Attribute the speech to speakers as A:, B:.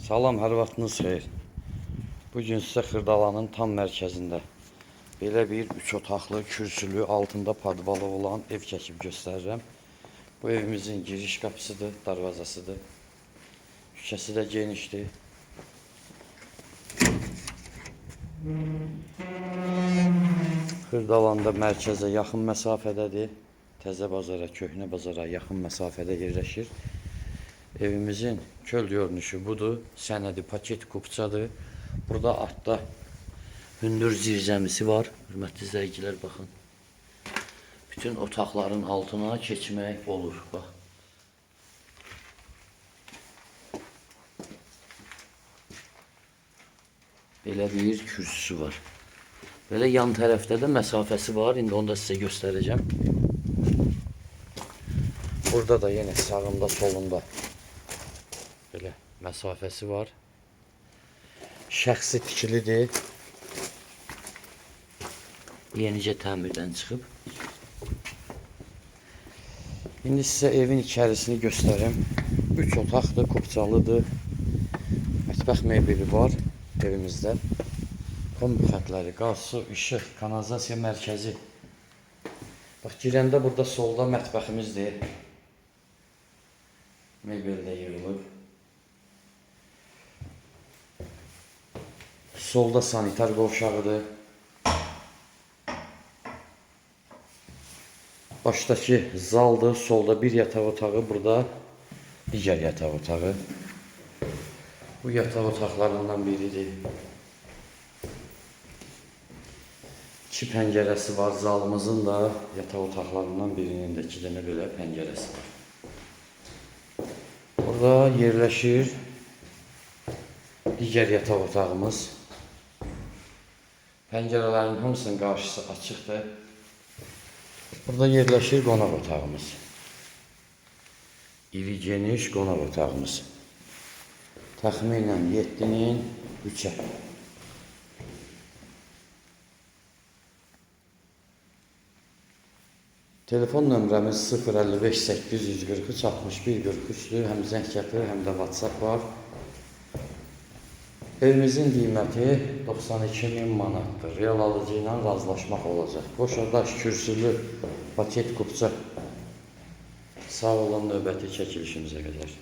A: Salam, hər vaxtınız xeyir. Bugün sizə Xırdalanın tam mərkəzində belə bir 3 otaqlı, kürsülü, altında padvalı olan ev çəkib göstərirəm. Bu evimizin giriş qapısıdır, darvazasıdır. Küçəsi də genişdir. Xırdalanda mərkəzə yaxın məsafədədir. Təzə bazara, köhnə bazara yaxın məsafədə yerləşir. Evimizin köl görünüşü budur. Sənədi paket kupçadır. Burada altda hündür zirzəmisi var. Hörmətli izləyicilər, baxın. Bütün otaqların altına keçmək olur. Bax. Belə bir kürsüsü var. Belə yan tərəfdə də məsafəsi var. İndi onu da sizə göstərəcəm. Burada da yenə sağında, solunda belə məsafəsi var. Şəxsi tikilidir. Yenicə təmirdən çıxıb. İndi sizə evin içərisini göstərim. 3 otaqdır, kupçalıdır. Mətbəx mebeli var evimizdə. Kombi xətləri, qaz, su, işıq, kanalizasiya mərkəzi. Bax, girəndə burada solda mətbəximizdir. Mebel də yığılıb. Solda sanitar qovşağıdır. Başdakı zaldır, solda bir yataq otağı, burada digər yataq otağı. Bu yataq otaqlarından biridir. İki pəncərəsi var zalımızın da, yataq otaqlarından birinin də iki dənə belə pəncərəsi var. Burada yerləşir digər yataq otağımız. Pəncərələrin hamısının qarşısı açıqdır. Burada yerləşir qonaq otağımız. İri geniş qonaq otağımız. Təxminən 7-nin 3-ə. Telefon nömrəmiz 055 843 61 43-dür. Həm zəng gətirir, həm də WhatsApp var. Evimizin qiyməti 92 min manatdır. Real alıcı ilə razılaşmaq olacaq. Qoşadaş, kürsülü, paket kupça. Sağ olun, növbəti çəkilişimizə qədər.